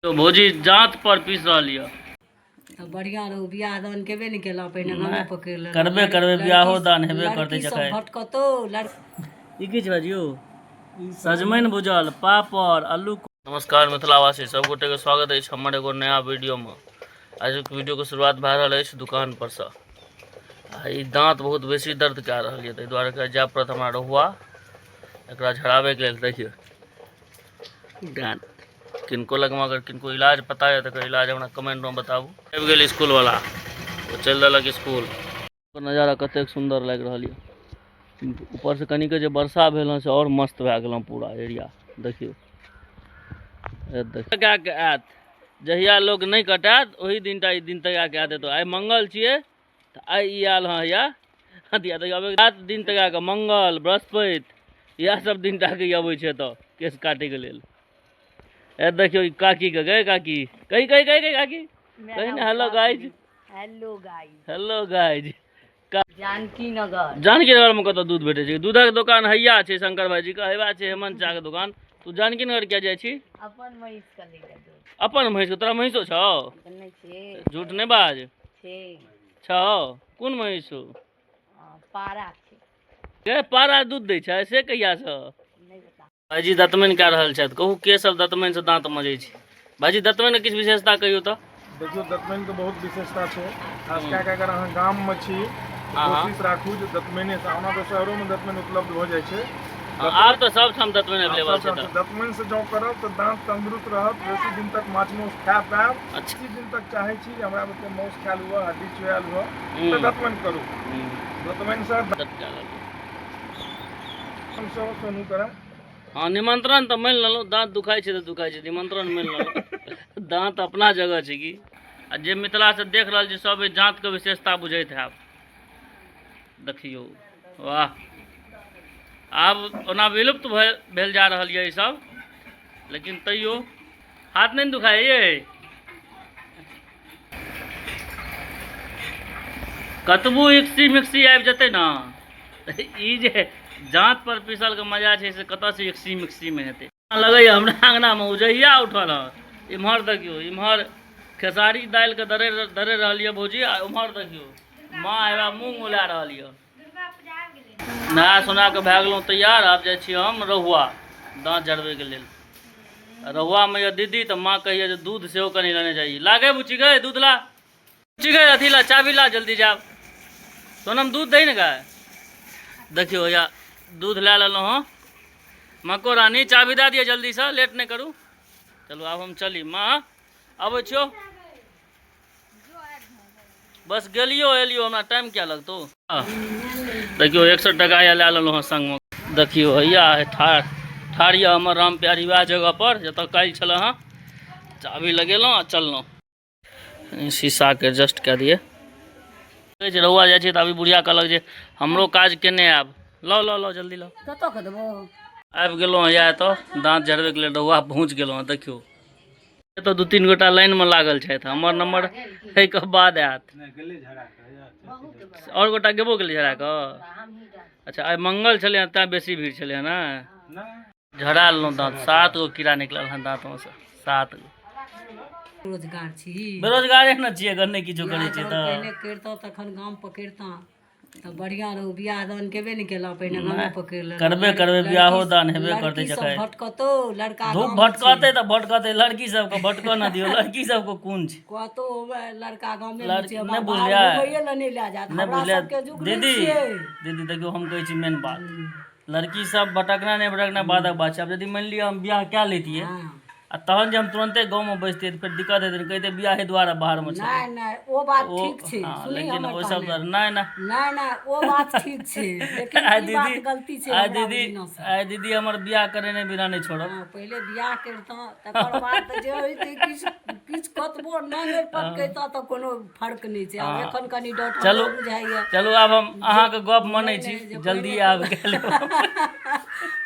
तो भौजी जाँत पर पीस रहल यऽ। तऽ बढ़िआँ रहू। बियाह दान केबे नहि केलहुँ, पहिने गामे पकड़ि लेलहुँ। करबे करबै, बियाहो दान हेबे करतै। लड़की सब जखन भटकतौ लड़ ई की छै भाजी? सजमनि भुजल, पापड़, आलू। नमस्कार मिथिलावासी सब गोटे के स्वागत अछि हमर एगो नया वीडियो में। आजुक वीडियो के शुरुआत भए रहल अछि दुकान पर से। आ ई दांत बहुत बेसी दर्द कए रहल यऽ, ताहि दुआरे के जाय पड़त हमरा रहुआ एकरा झड़ाबैके लेल। देखियौ दाँत किनको लगमे अगर किनको इलाज पता यऽ तऽ एकर इलाज हमरा कमेंटमे बताबू। आबि गेल स्कूल वाला, ओ चलि देलक स्कूल। नजारा कतेक सुन्दर लागि रहल यऽ। ऊपरसँ कनिके जे वर्षा भेल हँ से आओर मस्त भए गेल हँ पूरा एरिया। देखियौ कए कऽ आयत, जहिया लोक नहि कटायत ओहि दिनटा ई दिन तका कऽ आयत। एतऽ आइ मंगल छियै तऽ आइ ई आयल हँ हैया अथी देखियौ, अबै 7 दिन तका कऽ, मंगल बृहस्पति इएह सब दिन टा के ई अबै छै एतऽ केश काटैके लेल। ए देखियौ ई काकी के, गए काकी, कही कही कही कही काकी कही ने। Hello guys. Hello guys. Hello guys. Janaki Nagar. Janaki Nagar में कतऽ दूध भेटै छै? दूधक दोकान हैया छै शंकर भाईजी के, हेबा छै हेमंत चा के दोकान। तू जानकी नगर किया जाइ छी? अपन महींस के लए के दूध। अपन महींस के? तोरा महींसो छौ? नहि छै। झूठ नहि बाज। छै। छौ? कोन महींस छौ? पारा छै। गे पारा दूध दै छै से कहिया सँ? नहि पता। भाईजी दतमनि कए रहल छथि। कहू के सब दतमनि से दाँत मजै छै? भाईजी, दतमनि के किछु विशेषता कहियौ तऽ। देखियौ, दतमनि के बहुत विशेषता छै। खास कए कऽ अगर अहाँ गाममे छी तऽ कोशिश राखू जे दतमनि से। ओना तऽ शहरोमे दतमनि उपलब्ध भऽ जाइ छै। आब तऽ सब ठाम दतमनि अवेलेबल छै। तऽ दतमनि से जँ करब तऽ दाँत तंदुरुस्त रहत, बेसी दिन तक माछ माउस खा पायब। बेसी दिन तक चाहै छी जे हमरा बुते माउस खायल हुए, हड्डी चुआयल हुए, तऽ दतमनि करू। दतमनि से सोनू करा। हँ, निमंत्रण तऽ मानि लेलहुँ। दाँत दुखाइ छै तऽ दुखाइ छै, निमंत्रण मानि लेलहुँ। दाँत अपना जगह छै की। आ जे मिथिलासँ देख रहल छी सब एहि जाँतके विशेषता बुझैत हैब। देखियौ, वाह! आब ओना विलुप्त भेल जा रहल यऽ ईसब, लेकिन तैयो हाथ नहि ने दुखाइ ये? कतबो इक्सी मिक्सी आबि जेतै ने, ई जे जाँत पर पीसल के मजा छै से कतऽ से इक्सी मिक्सी मे हेतै? लगैया हमरा अंगना मे उजैया उठल हँ। इम्हर देखियौ, इम्हर खेसारी दालि के दरड़ि दरड़ि रहल यऽ भौजी, आ उम्हर देखियौ माँ हेबा मूँग उला रहल यऽ। नहा सोना कऽ भए गेलहुँ तैयार। आब जाइ छी हम रहुआ दाँत झड़बैके लेल। रहुआमे यऽ दीदी, तऽ माँ कहैया जे दूध सेहो कनि लेने जाइ। लागे बुच्ची गै, दूध ला। बुच्ची गै, अथी ला, चाभी ला, जल्दी जाब। सोनम, दूध दही ने गाय। देखियौ भैया, दूध लए लेलहुँ हँ। मको रानी, चाभी दए दिअ जल्दीसँ, लेट नहि करू। चलू, आब हम चली। माँ, अबै छियौ। बस गेलियो एलियो, हमरा टाइम क्या लगतौ? देखियौ, 100 टका या लए लेलहुँ हँ संगमे। देखियौ, हैया ठाढ़ ठाढ़ यऽ हमर राम प्यारी वएह जगह पर जतऽ काल्हि छलै हँ। चाभी लगेलहुँ आ चललहुँ। शीशाके एडजस्ट कए दियै। कहै छै रहुआ जाइ छै तऽ अभी बुढ़िया कहलक जे हमरो काज केने आयब। लाउ लाउ लाउ, जल्दी लाउ। कतऽ के देबो? आबि गेलहुँ हैया एतऽ दाँत झड़बैके लेल रहुआ पहुँच गेलहुँ हँ। देखियौ, एतऽ 2-3 गोटा लाइनमे लागल छथि। हमर नंबर एहिके बाद आयत। आओर गोटा गेबो गेलै झड़ा कऽ। अच्छा, आइ मंगल छलै हँ तैं बेसी भीड़ छलै हँ ने। झड़ा लेलहुँ दाँत, 7 गो कीड़ा निकलल हँ दाँतमे सँ, 7 गो। बेरोजगार छी। बेरोजगारे ने छियै, अगर नहि किछो करै छियै तऽ। पहिने करितहुँ तखन गाम पकड़ितहुँ तऽ बढ़िआँ रहू। बियाह दान केबे नहि केलहुँ, पहिने गामे पकड़ि लेलहुँ। करबे करबै, बियाहो दान हेबे करतै। लड़की सब जखन भटकतौ, लड़का धूप गाममे भटकतै तऽ भटकतै, लड़की सबके भटकऽ न दियौ। लड़की सबके कोन छै? कतौ लड़का गामे लड़की छै, नहि बाहर बुझलियै? घुमैये लए नहि लए जायत। नहि हमरा बुझलियै सबके युग नहि दीदी? छियै। दीदी, देखियौ, हम कहै छी मेन बात, लड़की सब भटकना नहि भटकना बादक बात छै। आब यदि मानि लिअ हम बियाह कए लैतियै आ तहन जे हम तुरन्ते गाँवमे बैसतियै तऽ फेर दिक्कत हेतै ने, कहितै बियाहे दुआरे बाहरमे छलै। नहि नहि, ओ बात ओ ठीक छै। हँ, सुनी लेकिन हमर ओहि सब कहनाइ। दुआरे नहि नहि। नहि नहि, ओ बात ठीक छै, लेकिन आइ ई बात दीदी, गलती छै आइ हमरा दीदी, बुझना से। आइ दीदी हमर बियाह करेने बिना नहि छोड़त। हँ, पहिले बियाह करितहुँ तकर बाद तऽ जे होइतै। किछु किछु कतबो नाङ्गरि पटकैतहुँ तऽ कोनो फर्क नहि छै। आब एखन कनि डर चलू। हमरो बुझाइए। चलू, आब हम अहाँके गप मानै नहि, छी। नहि, जे जल्दी पहिने आब गेल।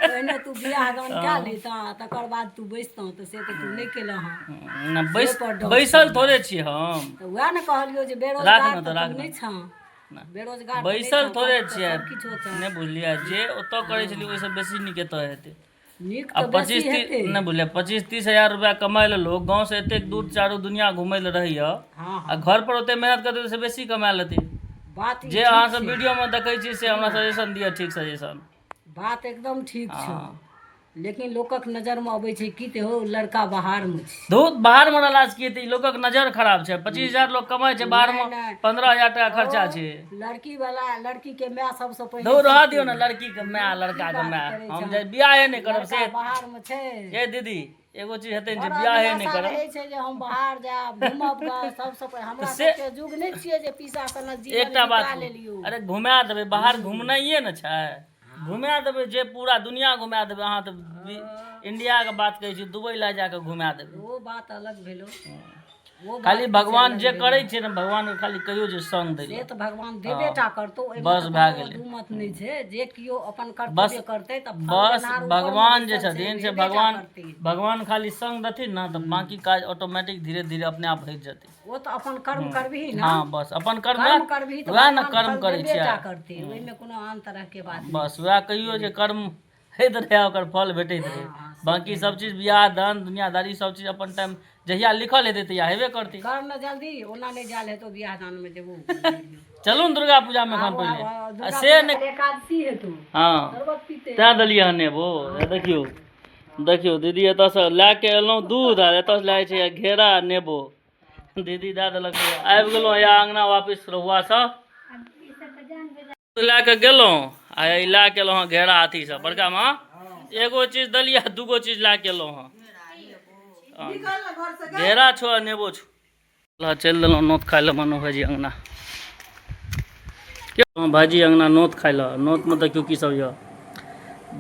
पहिने तू बियाह दान कए लेतह तकर बाद तू बैसतह, तऽ से तऽ तू नहि केलह हँ। नहि, बैस पर डाउट। बैसल थोड़े छी हम। तऽ वएह ने कहलियौ जे राख बेरोजगार ने तऽ तऽ राख तू ने। नहि छह, बेरोजगार तऽ नहि बैसल छह, थोड़े करैत तऽ छियै। सब किछु होतऽ। नहि बुझलियै, जे ओतऽ करै छलियै ओहिसँ बेसी नीक एतऽ हेतै। नीक आ तऽ बेसी 25 30 हेतै। नहि बुझलियै, 25-30 हजार रुपया कमाइ लए लोग गाँव से एतेक दूर चारू दुनिया घुमै लए रहैया आ घर पर ओते मेहनत करतै से बेसी कमा लेतै। बात ई जे अहाँ सब वीडियो में देखै छी से हमरा सजेशन दिअ, ठीक सजेशन। बात एकदम ठीक छौ, लेकिन लोकक नजर में अबै छै की ते हो लड़का बाहर में छै। धूत बाहर में रहला से की हेतै, लोकक नजर खराब छै। 25,000 लोग कमाइ छै बाहर में, नहि। 15,000 टाका खर्चा छै। लड़की वाला लड़की के माय सबसे पहिले धौ रह दियौ ने लड़की के माय लड़का के माय, हम जे बियाहे नहि करब से। बाहर में छै। ए दीदी एगो चीज हेतै जे बड़ा बियाहे नहि अभिलाषा करब। रहै छै जे हम बाहर जायब घूमब ग, सबसे पहिले हमरा से- सबके युग नहि छियै जे पीसा सनक जीवन एकटा बात बिता लेलियौ। अरे घुमा देबै, बाहर घुमनाइए ने छै, घुमा देबै जे पूरा दुनिया घुमा देबै। अहाँ तऽ इंडिया के बात कहै छी, दुबई लए जाके घुमा देबै। ओ बात अलग भेलो, ओ बात खाली भगवान जे करै छै ने, भगवान के खाली कहियौ जे संग दै से लए। तऽ भगवान देबे टा करतौ, ओहिमे बस तऽ भए कोनो गेलै। दू मत नहि छै। जे कियो अपन बस कर्तव्य करतै तऽ फल बस देनहार ऊपरमे भगवान जे बैसल छै, छथिन से देबे टा भगवान करतै। भगवान खाली संग देथिन ने तऽ बाकी काज ऑटोमेटिक धीरे धीरे अपने आप होइत जेतै। ओ तऽ अपन कर्म करबिही ने। हँ बस अपन कर्म कर्म करबिही तऽ वएह ने भगवान कर्म फल करै देबे टा छियै, करतै, ओहिमे कोनो आन तरह के बात नहि। बस वएह कहियौ जे कर्म होइत रहै ओकर फल भेटैत रहै। बाकी सब चीज बियाह दान दुनियादारी सब चीज अपन टाइम जहिया लिखल हेतै तहिया हेबे करतै। कर ने जल्दी, ओना नहि जायल हेतौ बियाह दान मे जेबो। चलू ने दुर्गा पूजा मे एखन पहिले आ से नहि एकादशी हेतौ। हँ शरबत पीते तैं देलियै हन नेबो। देखियौ देखियौ दीदी एतऽसँ लए के एलहुँ दूध आ एतऽसँ लए छै घेरा आ नेबो दीदी दए देलक। आबि गेलहुँ या अङ्गना वापिस रहुआसँ लए कऽ गेलहुँ आ ई लए के एलहुँ हँ घेरा अथी सब। बड़का माँ एगो चीज देलियै, दूगो चीज लए के एलहुँ हँ, घेरा छौ आ नेबो छौ। चलि देलहुँ नोत खाइ लए मनु भाइजी अङ्गना। भाइजी अङ्गना नोत खाइ लए। नोतमे देखियौ की सब यऽ,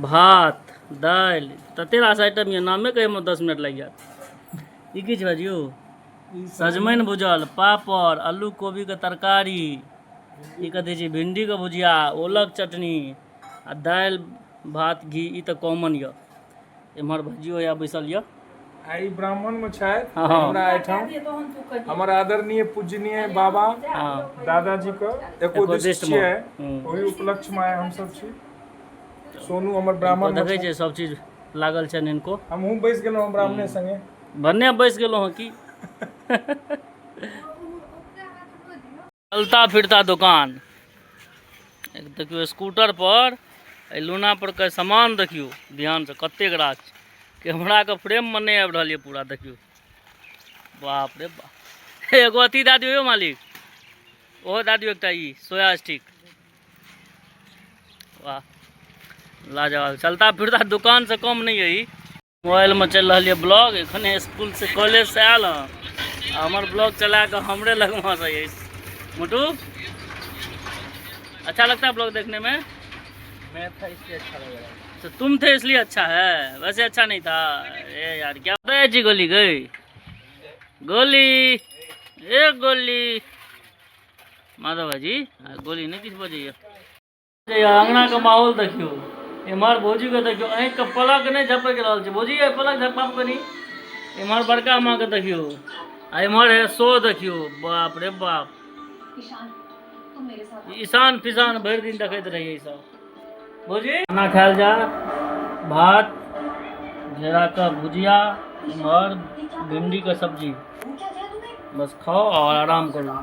भात दालि तते रास आइटम यऽ, नामे कहैमे 10 मिनट लागि जायत। ई की छै भाइजी यौ? सजमनि भुजल, पापड़, आलू कोबीके तरकारी, ई कथी छै भिंडीके भुजिया, ओलक चटनी आ दालि भात घी, ई तऽ कॉमन यऽ। एम्हर भजियो या बैसल यऽ। आई ब्राह्मण में छथि हमरा एहिठाम हमर आदरणीय पूजनीय बाबा दादाजी के एकोदिष्ट छियै, ओहि उपलक्ष्य में हम सब छी। सोनू हमर ब्राह्मण देखै छै सब चीज लागल छनि हिनको। हमहूँ बैस गेलहुँ ब्राह्मणे संगे, भन्ने बैस गेलहुँ हँ की। चलता फिरता दोकान देखियौ, स्कूटर पर एहि लूना पर के सामान देखियौ ध्यान से कतेक रास छै। कैमरा के फ्रेम में नहीं आबि रहल ये पूरा, देखियौ बाप रे बाप। एगो अथी दए दियौ मालिक, ओहो दए दियौ एकटा ई सोया स्टिक। वाह लाजवाब, चलता फिरता दुकान से कम नहीं है ई। मोबाइल में चलि रहल ये ब्लॉग, एखने स्कूल से कॉलेज से आयल हँ, हमर ब्लॉग चला कऽ हमरे लगमे से अछि। मोटू अच्छा लगता है ब्लॉग देखने में? मैं था इसलिए अच्छा लग रहा है। तो तुम थे इसलिए अच्छा है, वैसे अच्छा नहीं था। ए यार क्या बताया जी, गोली गई गोली एक गोली माधव भाजी गोली नहीं किछु बजैया। अंगना के माहौल देखियौ, एम्हर भौजी के देखियौ आँखि के पलक नहीं झपकि रहल छै। भौजी ये पलक झपकाब कनी। एम्हर बड़का माँ के देखियौ आ एम्हर हे शो देखियौ, बाप रे बाप। ईशान फिशान भरि दिन देखैत रहियै सब। भौजी खाना खायल जा, भात घेरा के भुजिया, एम्हर भिंडी के सब्जी, बस खाओ और आराम करू।